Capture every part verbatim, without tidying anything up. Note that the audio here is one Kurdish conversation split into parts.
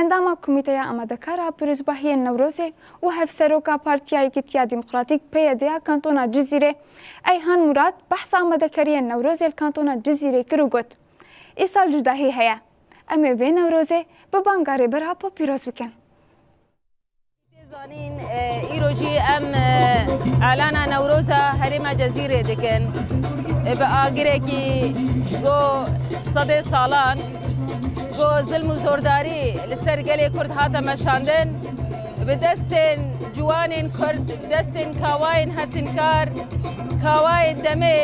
Endama Komîteya Amadekar a Pîrozbahiyên Newrozê û Hevseroka Partiya Yekîtiya Demokratîk, P Y D, ya Kantona Cizîrê, Eyhan Murad, behsa amadekariyên Newrozê li Kantona Cizîrê kir û got, Îsal cudahî heye. Em ê vê Newrozê bi banga Rêber Apo pîroz bikin. Tê zanîn, e, îro jî em, e, elana Newroza herêma Cezîrê dikin. E, bi agirekî go sedê salan, go zilm û zordarî li ser gelê Kurd hate meşandin, bi destên ciwanên Kurd, destên kawayên hesinkar, kawayê demê,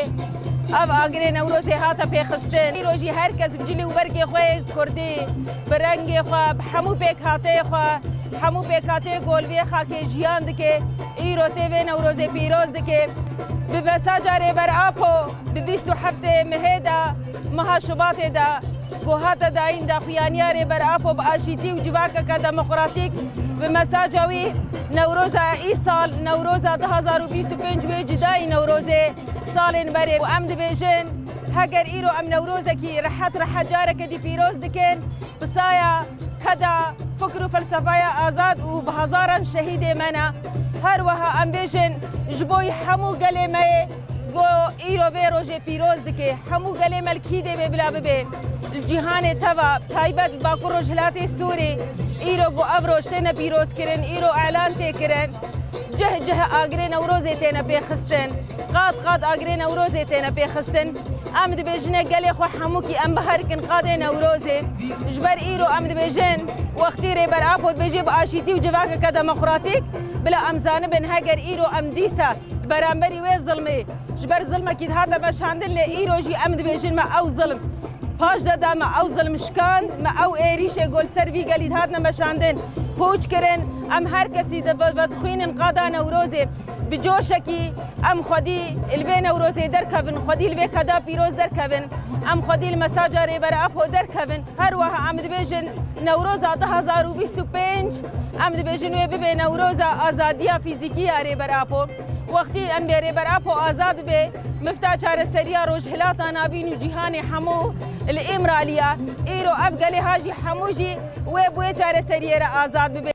ev agirê Newrozê hate pêxistin. Îro jî her kes bi cilî û bergê xwe yê Kurdî, bi rengê xwe, bi hemû pêkhateyê xwe, hemû pêkhateyê ku li vê xakê jiyan dike, îro tê vê Newrozê pîroz dike. Bi mesaja Rêber Apo di bîst û heftê mehê de, meha Şubatê de, ku hate dayîn daxuyaniya Rêber Apo bi aşîtî û civakeke demokratîk, bi mesaja wî Newroza îsal, Newroza du hazar û bîst û pênc wê cudayî Newrozê salên berê. Û em dibêjin, heger îro em Newrozekî rehet rehet careke dî pîroz dikin, bi saya keda fikr û felsefeya azad û bi hezaran şehîdê me ne. Her wiha em bêjin, ji bo hemû gelê me yê ku îro vê rojê pîroz dike, hemû gelê me li kî dê bê bila bibe. Li cîhanê teva, taybet li Bakur Rojhilatê Sûrî, îro ku ev roj têne pîrozkirin, îro elan tê kirin. Cih cih agirê Newrozê têne pêxistin, qat qat agirê Newrozê têne pêxistin. Em dibêjine gelê xwe hemûkî em biherkin qadê Newrozê. Ji ber îro em dibêjin, wextî Rêber Apo dibêje bi aşîtî û civakeke demokratîk, bila em zanibin heger îro em dîsa li beramberî wê zilmê, ji ber zilmekî dihate meşandin, lê îro jî em dibêjin me ew zilm paş de da, me ew zilm şikand, me ew êrîşê ku li ser vî gelî dihatine meşandin, pûç kirin. Em her kesî di ve-, vedixwînin qada Newrozê. Bi coşekî em xwedî li vê Newrozê derkevin, xwedî li vê keda pîroz derkevin. Em xwedî li mesaja Rêber Apo derkevin. Her wiha em dibêjin Newroza du hazar û bîst û pênc, em dibêjin wê bibe Newroza azadiya fîzîkî ya Rêber Apo. Wextî em bê Rêber Apo azad bibe, mifta çareseriya Rojhilata Navîn û cîhanê hemû li Îmralî ya. Îro ev gelê ha jî hemû jî wê bi wê çareseriyê re azad bibe.